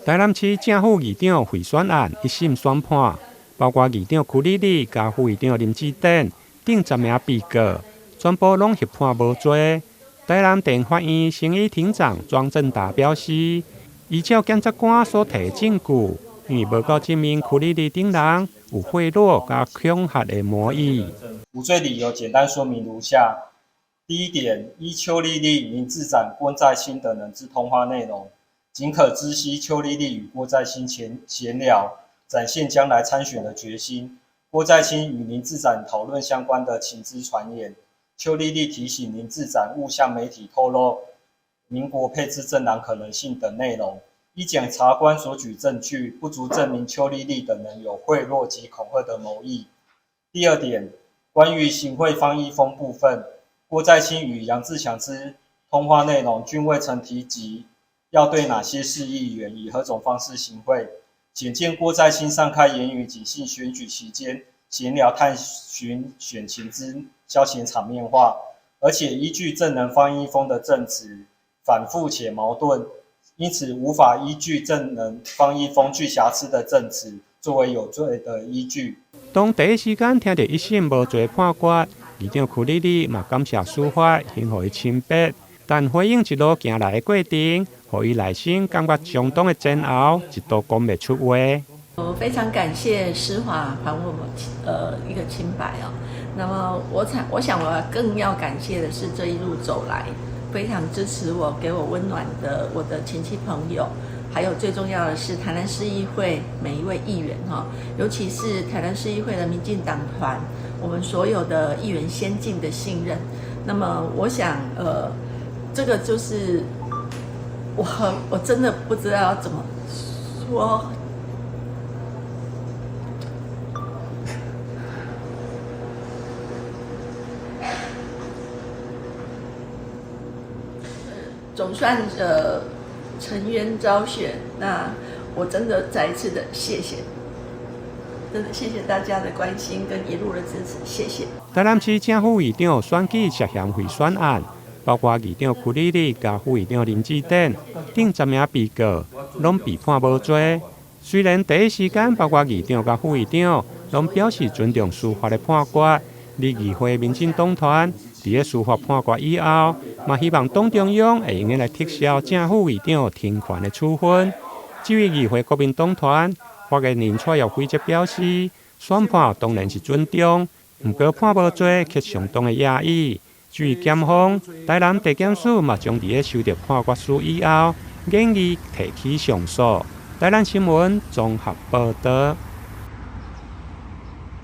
台南市正副議長賄選案一審宣判，包括議長邱莉莉佮副議長林智典等10名被告，全部攏獲判無罪。台南地法院刑一庭長莊正達表示，依照檢察官所提證據，因為無夠證明邱莉莉等人有賄賂佮恐嚇的謀意。無罪理由簡單說明如下：第一點，依邱莉莉、林智展、郭在清等人之通話內容，僅可知悉邱莉莉與郭在清閒聊，展現將來參選的決心。郭在清與林智展討論相關的情資傳言。邱莉莉提醒林智展勿向媒體透露民國配置政黨可能性等內容。依檢察官所舉證據，不足證明邱莉莉等人有賄賂及恐嚇的謀意。第二點，關於行賄方一峰部分，郭在清與楊志強之通話內容均未曾提及要對哪些市議員以何種方式行賄，顯見郭在清上開言語僅限選舉期間閒聊探尋選情之消遣場面話，而且依據證人方一峰的證詞反覆且矛盾，因此無法依據證人方一峰具瑕疵的證詞作為有罪的依據。當第一時間聽著一審無罪判決，議長邱莉莉嘛感謝司法還予伊清白，但回應一路行來的過程，予伊內心感覺相當的煎熬，一度講袂出話。我非常感謝司法還我們一個清白哦。那麼我想我更要感謝的是這一路走來非常支持我、給我溫暖的我的親戚朋友，還有最重要的是台南市議會每一位議員哈，尤其是台南市議會的民進黨團，我們所有的議員先進的信任。那麼我想這個就是我真的不知道要怎麼說。總算沉冤昭雪，那我真的再一次的謝謝，真的謝謝大家的關心跟一路的支持，謝謝。台南市正副議長選舉涉嫌賄選案，包括議長邱莉莉佮副議長林智典等10名被告，攏被判無罪。雖然第一時間，包括議長佮副議長攏表示尊重司法的判決，而議會民進黨團佇咧司法判決以後，嘛希望黨中央會用得來撤銷正副議長停權的處分。至於議會國民黨團發言人蔡耀輝則表示，宣判當然是尊重，毋過判無罪卻相當的訝異。至於檢方，台南地檢署嘛將佇咧收著判決書以後，研議提起上訴。台南新聞綜合報導。